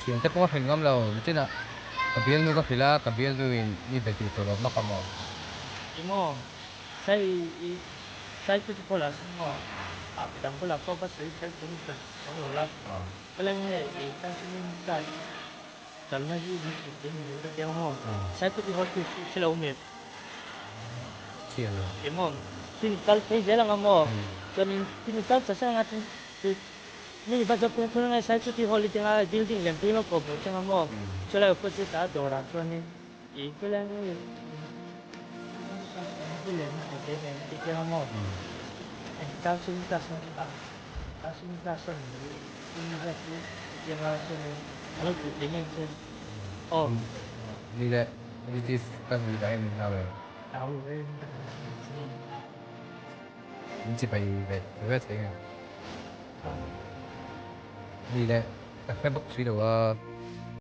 Thiante pawh ka hrilh ngam lo, nichinah ka bialnu ka hrilh a, ka bialnu in mi be tih tur awm lawk a maw? Emaw, sai i sai chu bulah sawn maw? Ah midang bulah pawh ka sawi kher tum ka awm lo la, ka la nge i tan class kalna hi min hrilh thei ni ka tia maw? Sai chu haw chu hre lo mi? Hria lo. Emaw, chumi kal phei zel ang a maw? Chuanin chumi kal chasa anga chu Mi va zawk phung phung nge sai chuti hall i tinga building lem pui emaw pawh hmuh chang a maw chulai opposite ah dawrah chuanin ih chulai nge lem a hmuh theih nen ti chiang a maw counselling class counselling class a ni chiang a chuanin a lo hmuh theih ngei che aw. Ni leh British ka hmuh dah em hlau em? Hlau em. Min chibai ve ve thei nge? Ni leh ka hre bawk si lo a.